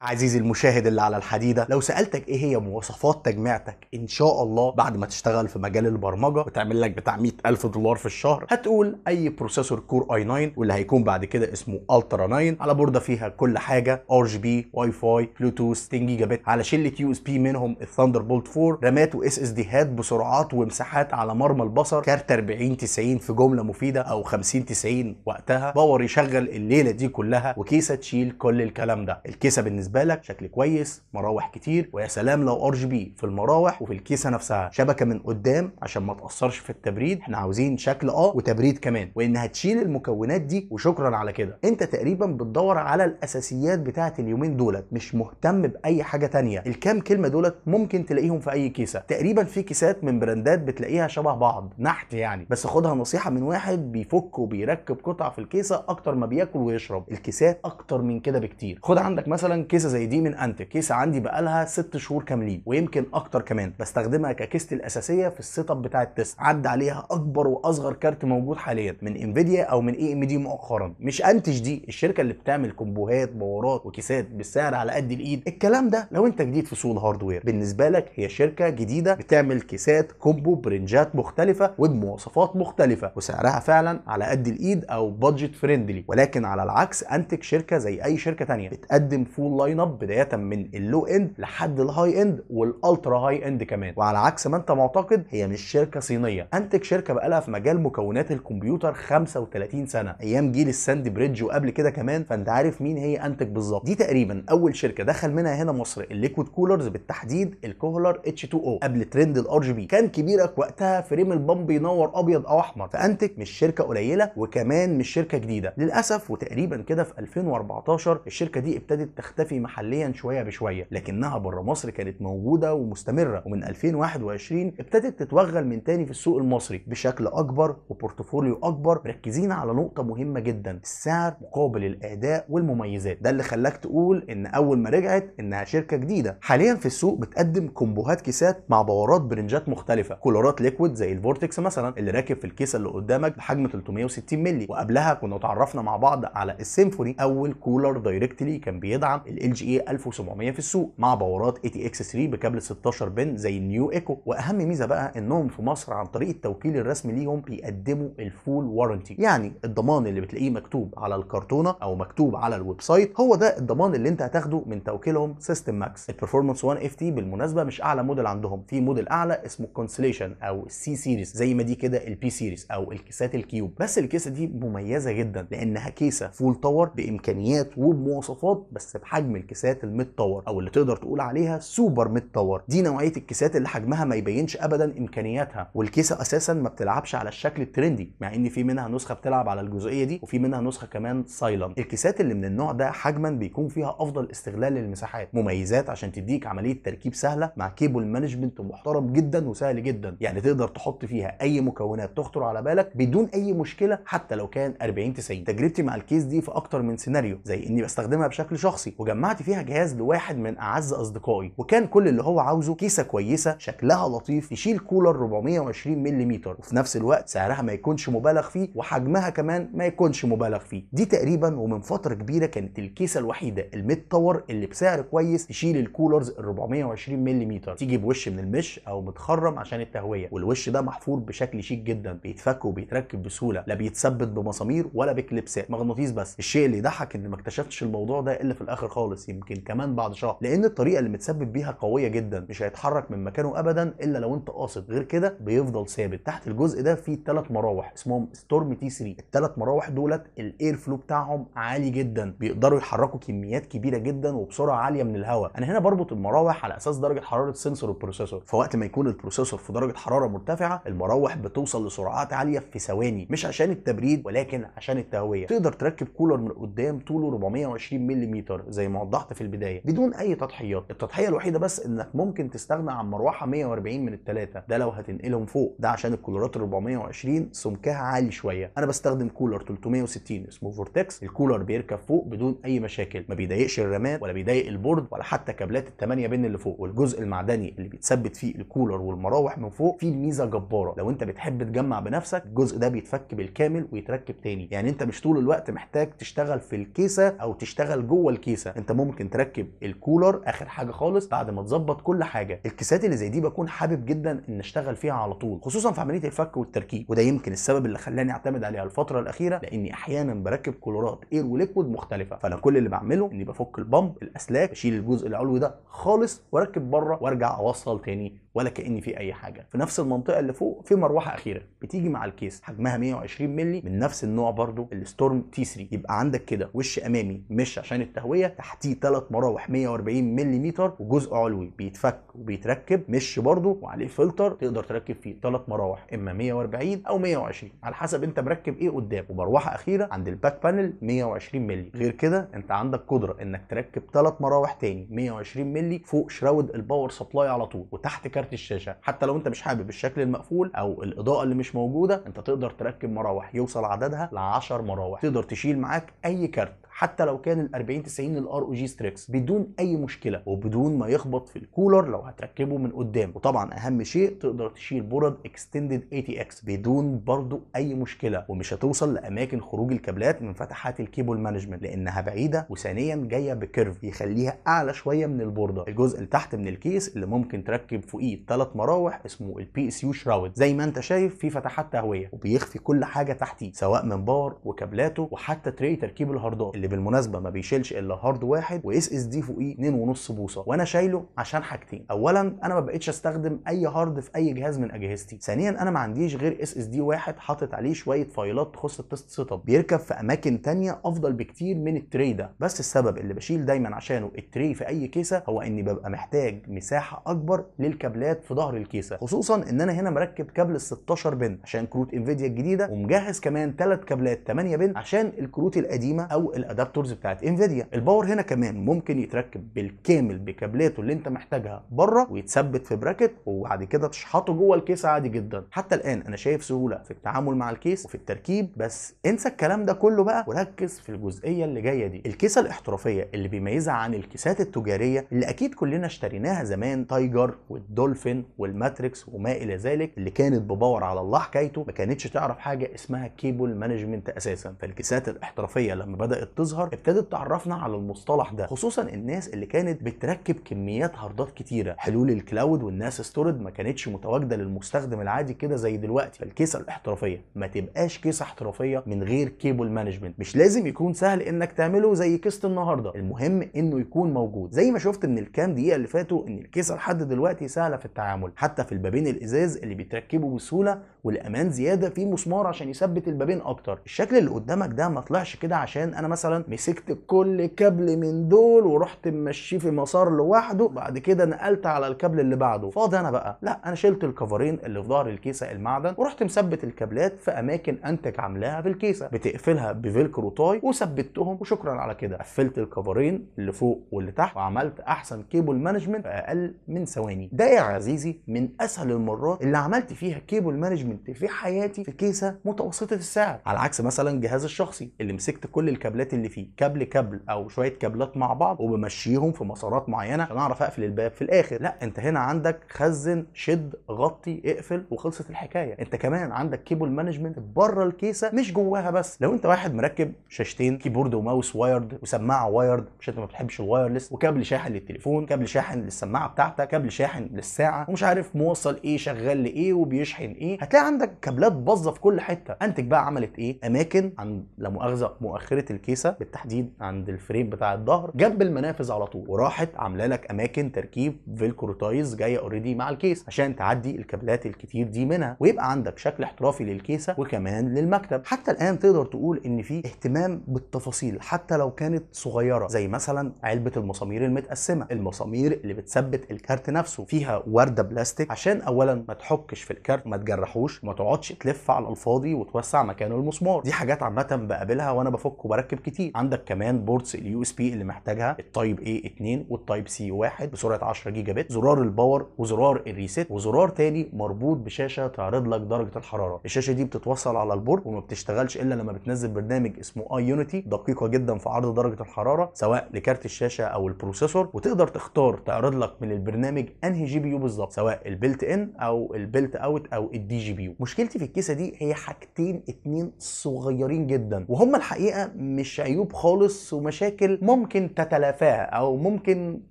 عزيزي المشاهد اللي على الحديدة، لو سألتك ايه هي مواصفات تجميعتك ان شاء الله بعد ما تشتغل في مجال البرمجة وتعمل لك بتاع 100,000 دولار في الشهر، هتقول اي processor Core i9 واللي هيكون بعد كده اسمه Ultra 9، على بوردة فيها كل حاجة RGB، WiFi، Bluetooth، 10 جيجا بت، على شلة USB منهم ال Thunderbolt 4، رامات و SSD هات بسرعات ومساحات على مرمى البصر، كارت 40 90 في جملة مفيدة او 50 90 وقتها، power يشغل الليلة دي كلها، وكيسة تشيل كل الكلام ده. الكيسة بالنسبة لك شكل كويس، مراوح كتير، ويا سلام لو RGB في المراوح وفي الكيسة نفسها، شبكة من قدام عشان ما تاثرش في التبريد، احنا عاوزين شكل وتبريد كمان، وانها تشيل المكونات دي وشكرا على كده. انت تقريبا بتدور على الاساسيات بتاعه اليومين دولت، مش مهتم باي حاجة تانية. الكام كلمة دولت ممكن تلاقيهم في اي كيسه تقريبا، في كيسات من براندات بتلاقيها شبه بعض نحت يعني، بس خدها نصيحة من واحد بيفك وبيركب قطع في الكيسة اكتر ما بياكل ويشرب، الكيسات اكتر من كده بكتير. خد عندك مثلا كيسه زي دي من Antec، كيسه عندي بقالها 6 شهور كاملين ويمكن اكتر كمان، بستخدمها ككيستي الاساسية في ال setup بتاع ال test، عدى عليها اكبر واصغر كارت موجود حاليا من Nvidia او من AMD مؤخرا. مش Antec دي الشركة اللي بتعمل كومبوهات باورات وكيسات بالسعر على قد الايد. الكلام ده لو انت جديد في سوق ال hardware، بالنسبة لك هي شركة جديدة بتعمل كيسات combo برنجات مختلفة وبمواصفات مختلفة وسعرها فعلا على قد الايد او budget friendly. ولكن على العكس Antec شركة زي اي شركة ثانية بتقدم full line up بداية من ال low end لحد ال high end وال ultra high end كمان. وعلى عكس ما انت معتقد هي مش شركة صينية، Antec شركة بقالها في مجال مكونات الكمبيوتر 35 سنة، ايام جيل ال Sandy Bridge وقبل كده كمان، فانت عارف مين هي Antec بالظبط. دي تقريبا اول شركة دخل منها هنا مصر ال liquid coolers، بالتحديد ال Kohler H2O قبل trend ال RGB، كان كبيرك وقتها frame ال pump ينور ابيض او احمر. ف Antec مش شركة قليله وكمان مش شركة جديدة للاسف، وتقريبا كده في 2014 الشركة دي ابتدت تختفي محليا شوية بشوية، لكنها بره مصر كانت موجودة ومستمرة، ومن 2021 ابتدت تتوغل من تاني في السوق المصري بشكل اكبر و portfolio اكبر، مركزين على نقطة مهمة جدا، السعر مقابل الاداء والمميزات. ده اللي خلاك تقول ان اول ما رجعت انها شركة جديدة. حاليا في السوق بتقدم كومبوهات كيسات مع باورات برنجات مختلفة، كولرات liquid زي ال Vortex مثلا اللي راكب في الكيسة اللي قدامك بحجم 360 مللي، وقبلها كنا اتعرفنا مع بعض على السيمفوني، اول cooler directly كان بيدعم LGA 1700 في السوق، مع باورات ATX 3 بكابل 16 pin زي ال Neo Eco. واهم ميزة بقى انهم في مصر عن طريق التوكيل الرسمي ليهم بيقدموا ال full warranty، يعني الضمان اللي بتلاقيه مكتوب على الكرتونه او مكتوب على ال website هو ده الضمان اللي انت هتاخده من توكيلهم System Max. ال Performance 1 FT بالمناسبة مش اعلى موديل عندهم، في موديل اعلى اسمه Constellation او ال C series زي ما دي كده ال P series او الكيسات ال cube. بس الكيسة دي مميزة جدا لانها كيسه full tower بامكانيات وبمواصفات، بس بحجم الكيسات ال mid tower او اللي تقدر تقول عليها super mid tower. دي نوعية الكيسات اللي حجمها ما يبينش ابدا امكانياتها، والكيسه اساسا ما بتلعبش على الشكل ال trendy، مع ان في منها نسخه بتلعب على الجزئية دي وفي منها نسخه كمان silent. الكيسات اللي من النوع ده حجما بيكون فيها افضل استغلال للمساحات، مميزات عشان تديك عملية تركيب سهلة مع cable management محترم جدا وسهل جدا، يعني تقدر تحط فيها اي مكونات تخطر على بالك بدون اي مشكلة حتى لو كان 40 90. تجربتي مع ال case دي في اكتر من سيناريو، زي اني بستخدمها بشكل شخصي وجمعت فيها جهاز لواحد من اعز اصدقائي، وكان كل اللي هو عاوزه كيسه كويسة شكلها لطيف تشيل كولر 420 ملم، وفي نفس الوقت سعرها ما يكونش مبالغ فيه وحجمها كمان ما يكونش مبالغ فيه. دي تقريبا ومن فترة كبيرة كانت الكيسة الوحيدة ال mid tower اللي بسعر كويس تشيل ال coolers ال 420 ملم، تيجي بوش من ال mesh او متخرم عشان التهويه، والوش ده محفور بشكل شيك جدا، بيتفك وبيتركب بسهولة، لا بيتثبت بمسامير ولا بكليبسات، مغناطيس بس. الشيء اللي يضحك ان ما اكتشفتش الموضوع ده الا في الاخر خالص، يمكن كمان بعد شهر، لان الطريقة اللي متثبت بيها قوية جدا، مش هيتحرك من مكانه ابدا الا لو انت قاصد، غير كده بيفضل ثابت. تحت الجزء ده في 3 مراوح اسمهم Storm T3، الثلاث مراوح دولت ال air flow بتاعهم عالي جدا، بيقدروا يحركوا كميات كبيرة جدا وبسرعة عالية من الهواء. انا هنا بربط المراوح على اساس درجه حرارة sensor ال processor، فوقت ما يكون ال processor في درجه حرارة مرتفعة المراوح بتوصل لسرعات عالية في ثواني، مش عشان التبريد ولكن عشان التهويه. تقدر تركب كولر من قدام طوله 420 ملم زي ما وضحت في البداية بدون اي تضحيات. التضحية الوحيدة بس انك ممكن تستغنى عن مروحة 140 من الثلاثة ده لو هتنقلهم فوق، ده عشان الكولرات ال 420 سمكها عالي شوية. انا بستخدم كولر 360 اسمه Vortex، ال cooler بيركب فوق بدون اي مشاكل، ما بيضايقش الرامات ولا بيضايق ال board ولا حتى كابلات ال8 pin اللي فوق. والجزء المعدني اللي بيتثبت فيه الكولر والمراوح من فوق فيه ميزة جبارة، لو انت بتحب تجمع بنفسك الجزء ده بيتفك بالكامل ويتركب تاني، يعني انت مش طول الوقت محتاج تشتغل في الكيسة او تشتغل جوه الكيسة، انت ممكن تركب الكولر اخر حاجة خالص بعد ما تظبط كل حاجة. الكيسات اللي زي دي بكون حابب جدا ان اشتغل فيها على طول، خصوصا في عملية الفك والتركيب، وده يمكن السبب اللي خلاني اعتمد عليها الفترة الاخيرة، لاني احيانا بركب كولرات air و liquid مختلفة، فانا كل اللي بعمله اني بفك ال pump، الاسلاك، بشيل الجزء العلوي ده خالص واركب بره وارجع اوصل تاني ولا كاني في اي حاجة. في نفس المنطقة اللي فوق في مروحة اخيرة بتيجي مع ال case حجمها 120 مللي من نفس النوع برضو ال Storm T3. يبقى عندك كده وش امامي مش عشان التهويه، تحتيه 3 مراوح 140 ملم وجزء علوي بيتفك وبيتركب mesh برضو وعليه فلتر تقدر تركب فيه 3 مراوح اما 140 او 120 على حسب انت مركب ايه قدام، ومروحه اخيرة عند ال back panel 120 مللي. غير كده انت عندك قدره انك تركب 3 مراوح تاني 120 مللي فوق shroud ال power supply على طول وتحت كارت الشاشة. حتى لو انت مش حابب الشكل المقفول او الاضاءة اللي مش موجودة، انت تقدر تركب مراوح يوصل عددها ل 10 مراوح، تقدر تشيل معاك اي كارت حتى لو كان ال 4090 ال ROG Strix بدون اي مشكلة وبدون ما يخبط في الكولر لو هتركبه من قدام. وطبعا اهم شيء تقدر تشيل board extended ATX بدون برضو اي مشكلة، ومش هتوصل لاماكن خروج الكابلات من فتحات ال cable management لانها بعيدة، وثانيا جاية ب curve يخليها اعلى شوية من البورده. الجزء اللي تحت من ال case اللي ممكن تركب فوقيه 3 مراوح اسمه ال PSU shroud، زي ما انت شايف في فتحات تهوية وبيخفي كل حاجة تحتيه سواء من power وكابلاته وحتى tray تركيب الهاردات اللي بالمناسبة ما بيشيلش الا hard واحد و SSD فوقيه 2.5 بوصه. وانا شايله عشان حاجتين، اولا انا ما بقتش استخدم اي hard في اي جهاز من اجهزتي، ثانيا انا ما عنديش غير SSD واحد حاطط عليه شوية فايلات تخص ال test setup بيركب في اماكن تانية افضل بكتير من ال tray ده. بس السبب اللي بشيل دايما عشانه ال tray في اي كيسه هو اني ببقى محتاج مساحة اكبر للكابلات في ظهر الكيسة، خصوصا ان انا هنا مركب كابل 16 pin عشان كروت Nvidia الجديدة، ومجهز كمان 3 كابلات 8 pin عشان الكروت القديمة او ال adapters بتاعت Nvidia. ال power هنا كمان ممكن يتركب بالكامل بكابلاته اللي انت محتاجها بره ويتثبت في bracket وبعد كده تشحطه جوه الكيس عادي جدا. حتى الان انا شايف سهولة في التعامل مع ال case وفي التركيب، بس انسى الكلام ده كله بقى وركز في الجزئية اللي جاية دي. الكيسة الاحترافية اللي بيميزها عن الكيسات التجارية اللي اكيد كلنا اشتريناها زمان، Tiger وال Dolphin وال Matrix وما الى ذلك، اللي كانت ب power على الله حكايته، ما كانتش تعرف حاجة اسمها cable management اساسا. فالكيسات الاحترافية لما بدات تظهر ابتدت تعرفنا على المصطلح ده، خصوصا الناس اللي كانت بتركب كميات هاردات كتيرة. حلول ال cloud وال NAS storage ما كانتش متواجدة للمستخدم العادي كده زي دلوقتي. فالكيسه الاحترافية ما تبقاش كيسه احترافية من غير cable management. مش لازم يكون سهل انك تعمله زي كيسه النهارده، المهم انه يكون موجود. زي ما شفت من الكام دقيقة اللي فاتوا ان الكيسة لحد دلوقتي سهلة في التعامل، حتى في البابين الازاز اللي بيتركبوا بسهولة، والامان زيادة في مسمار عشان يثبت البابين اكتر. الشكل اللي قدامك ده ما طلعش كده عشان انا مثلا مسكت كل كابل من دول ورحت ممشيه في مسار لوحده بعد كده نقلت على الكابل اللي بعده فاضي انا بقى، لا انا شلت الكفرين اللي في ظهر الكيسة المعدن ورحت مثبت الكابلات في اماكن Antec عاملاها في الكيسة، بتقفلها ب velcro tie وثبتهم وشكرا على كده. قفلت الكفرين اللي فوق واللي تحت وعملت احسن cable management في اقل من ثواني. ده يا عزيزي من اسهل المرات اللي عملت فيها cable management في حياتي في كيسه متوسطه السعر، على عكس مثلا جهاز الشخصي اللي مسكت كل الكابلات اللي فيه كابل كابل او شوية كابلات مع بعض وبمشيهم في مسارات معينة عشان اعرف اقفل الباب في الاخر. لا انت هنا عندك خزن شد غطي اقفل وخلصت الحكاية. انت كمان عندك cable management بره الكيسة مش جواها بس. لو انت واحد مركب شاشتين keyboard و mouse wired وسماعه wired، مش انت ما بتحبش ال wireless، وكابل شاحن للتليفون، كابل شاحن للسماعه بتاعتك، كابل شاحن للساعة، ومش عارف موصل ايه شغال لايه وبيشحن ايه، هتلاقي عندك كابلات باظه في كل حتة. Antec بقى عملت ايه؟ اماكن عند لا مؤاخذة مؤخره الكيسة بالتحديد عند ال frame بتاع الظهر جنب المنافذ على طول، وراحت عامله لك اماكن تركيب velcro ties جاية already مع ال case عشان تعدي الكابلات الكتير دي منها، ويبقى عندك شكل احترافي للكيسه وكمان للمكتب. حتى الان تقدر تقول ان في اهتمام بالتفاصيل حتى لو كانت صغيرة، زي مثلا علبة المسامير المتقسمه، المسامير اللي بتثبت الكارت نفسه فيها ورده بلاستيك عشان اولا ما تحكش في الكارت، ما تجرحوش، ما تقعدش تلف على الفاضي وتوسع مكان المسمار. دي حاجات عامة بقابلها وانا بفك وبركب كتير. عندك كمان ports ال USB اللي محتاجها، ال type A 2 وال type C 1 بسرعة 10 جيجا بت، زرار ال power وزرار ال reset، وزرار تاني مربوط بشاشة تعرض لك درجه الحرارة. الشاشة دي بتتوصل على ال board وما بتشتغلش الا لما بتنزل برنامج اسمه Unity، دقيقة جدا في عرض درجه الحرارة سواء لكارت الشاشة او ال processor، وتقدر تختار تعرض لك من البرنامج انهي GPU بالظبط، سواء ال built in او ال built out او ال DGPU. مشكلتي في الكيسة دي هي حاجتين اتنين صغيرين جدا، وهم الحقيقة مش عيب عيوب خالص ومشاكل ممكن تتلافاها او ممكن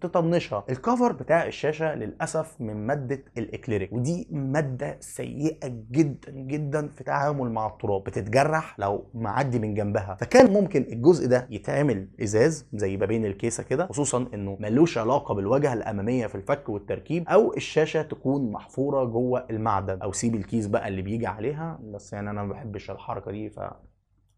تطنشها. ال cover بتاع الشاشة للاسف من مادة الاكليريك، ودي مادة سيئه جدا جدا في التعامل مع التراب، بتتجرح لو معدي من جنبها. فكان ممكن الجزء ده يتعمل ازاز زي ما بين الكيسة كده، خصوصا انه ملوش علاقة بالواجهه الامامية في الفك والتركيب، او الشاشة تكون محفورة جوه المعدن، او سيب ال case بقى اللي بيجي عليها، بس يعني انا ما بحبش الحركة دي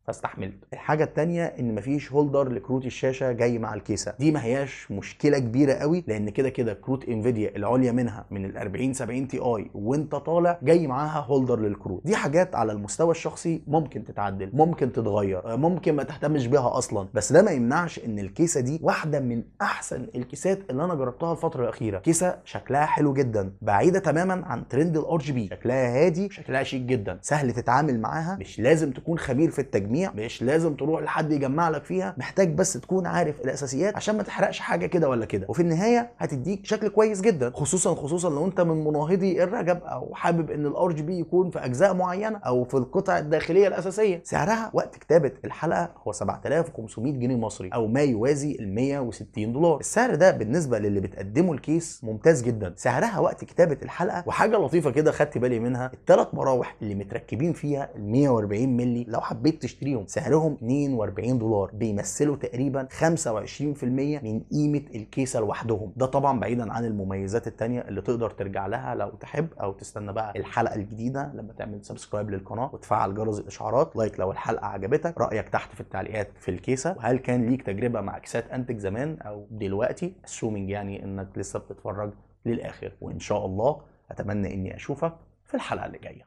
فاستحملت. الحاجة الثانية ان مفيش holder لكروت الشاشة جاي مع الكيسة، دي ما هياش مشكلة كبيرة قوي، لان كده كده كروت انفيديا العليا منها من ال 4070 Ti وانت طالع جاي معاها holder للكروت. دي حاجات على المستوى الشخصي ممكن تتعدل، ممكن تتغير، ممكن ما تهتمش بيها اصلا، بس ده ما يمنعش ان الكيسة دي واحدة من احسن الكيسات اللي انا جربتها الفترة الاخيرة. كيسه شكلها حلو جدا، بعيدة تماما عن trend ال RGB، شكلها هادي، شكلها شيك جدا، سهل تتعامل معاها، مش لازم تكون خبير في التجميع، مش لازم تروح لحد يجمع لك فيها، محتاج بس تكون عارف الاساسيات عشان ما تحرقش حاجة كده ولا كده، وفي النهاية هتديك شكل كويس جدا، خصوصا لو انت من مناهضي الرجب او حابب ان ال RGB يكون في اجزاء معينة او في القطع الداخلية الاساسية. سعرها وقت كتابه الحلقة هو 7500 جنيه مصري او ما يوازي ال 160 دولار. السعر ده بالنسبة للي بتقدمه ال case ممتاز جدا. سعرها وقت كتابه الحلقة، وحاجه لطيفة كده خدت بالي منها، الثلاث مراوح اللي متركبين فيها ال 140 مللي لو حبيت تشتريهم سعرهم 42 دولار، بيمثلوا تقريبا 25% من قيمة الكيسة لوحدهم. ده طبعا بعيدا عن المميزات التانية اللي تقدر ترجع لها لو تحب، او تستنى بقى الحلقة الجديدة لما تعمل subscribe للقناة وتفعل جرس الاشعارات، like لو الحلقة عجبتك، رأيك تحت في التعليقات في الكيسة، وهل كان ليك تجربة مع كيسات انتك زمان او دلوقتي، assuming يعني انك لسه بتتفرج للاخر. وان شاء الله اتمنى اني اشوفك في الحلقة اللي جاية.